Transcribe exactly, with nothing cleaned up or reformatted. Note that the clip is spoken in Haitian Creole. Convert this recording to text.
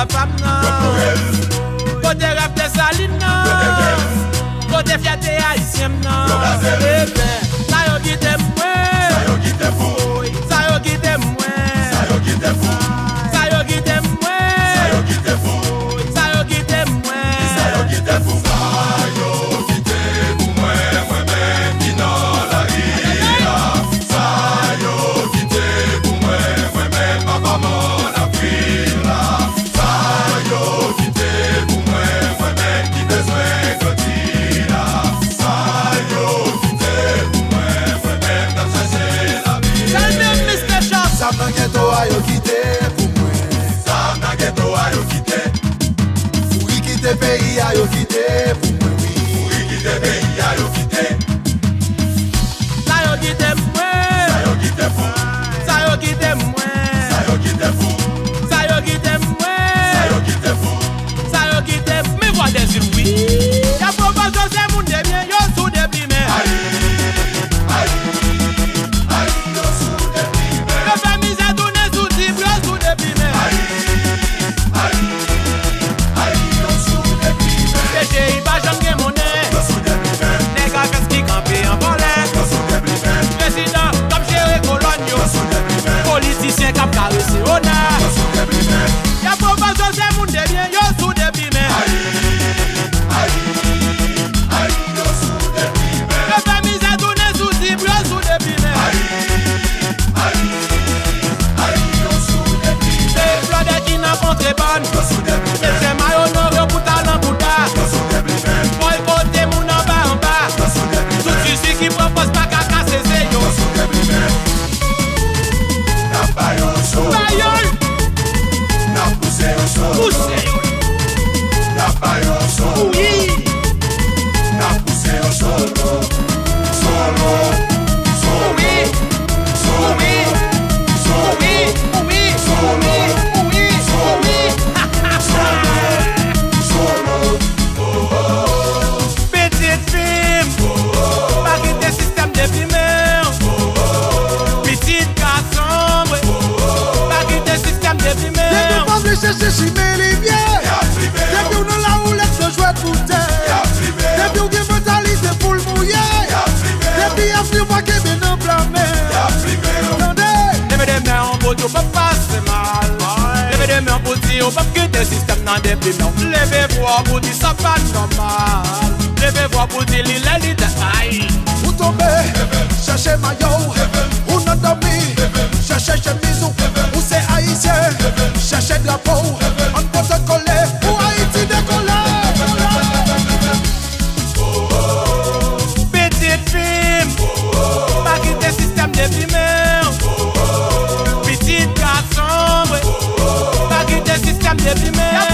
Fam nan. Kote rèv Desalin nan? Kote fyète ayisyen m nan? Ebyen, sa yo kite pou mwen. Sa yo kite pou mwen. Sa yo kite pou mwen. Sa yo kite pou mwen. Sa yo kite pou mwen. Sa yo kite pou mwen. Sa yo kite pou mwen, mwen menm ki nan lari a. Sa yo kite pou mwen, mwen menm papa m ann ap viv la. Sa yo kite pou mwen, mwen menm ki bezwen grandi la. Sa yo kite pou mwen, mwen menm k ap chache lavi. Sa l menm, Mister Chance. Zam nan geto a yo kite pou mwen. Zam nan geto a yo kite. Fouri kite peyi a yo kite pou mwen, wi. Fouri kite peyi a yo kite. Sa yo kite pou mwen. Sa yo kite pou mwen. Sa yo kite pou mwen. Sa yo kite pou mwen. Sa yo kite pou mwen. Sa yo kite pou mwen. Men vwa dèzil, wi. Y ap pwopoze w se moun de byen, yo sou deplimen. Ayi, ayi, ayi, yo sou deplimen. Yo fè mizè tounen sou tip, yo sou deplimen. Ayi, ayi, ayi, yo sou deplimen. P C I pa janm gen monnen. Yo sou deplimen. Nèg a fès ki kanpe an vòlè. Yo sou deplimen. Prezidan k ap jere kolòn yo. Yo sou deplimen. Politisyen k ap karese ona. Yo sou deplimen. Y ap pwopoze w se moun de byen, yo sou deplimen. Ayi, ayi, ayi, yo sou deplimen. Yo fè mizè tounen sou tip, yo sou deplimen. Ayi, ayi, ayi, yo sou deplimen. Se flòdè ki nan kontrebann. Yo sou deplimen. Se mayo nò yo pou talan bouda. Yo sou deplimen. Boykote moun anba anba. Yo sou deplimen. Tout sisi ki pran pòz pa ka kase se yo. Yo sou deplimen. N ap ba yo cho. Ba yo l. N ap pouse yo solo. Pouse yo. N ap ba yo solo. Wi. N ap pouse yo solo. Solo. Solo. Wi. Solo. Wi. Solo. Wi. Solo. Wi. Solo. Solo. Solo. Pitit fi m, pa kite sistèm deprime w. Pitit gason mwen, pa kite sistèm deprime w. Depi w pa vle chèche chimen limyè, depi w nan lawoulèt nan jwèt boutèy, depi w gen mantalite poul mouye, depi y ap di w pa kenbe nan pla men, tande. Leve de men w pou di w p ap pase mal. Leve de men w pou di w p ap kite sistèm nan deprime w. Leve vwa w pou di sa pa nòmal. Leve vwa w pou di li lè li tèt ay. Ou tonbe, chèche mayo w. Ou nan dòmi, chèche chemiz ou. Ou se ayisyen, chèche drapo w. Ann pote kole pou Ayiti dekole. Pitit fi m, pa kite sistèm deprime w. Pitit gason mwen, pa kite sistèm deprime w.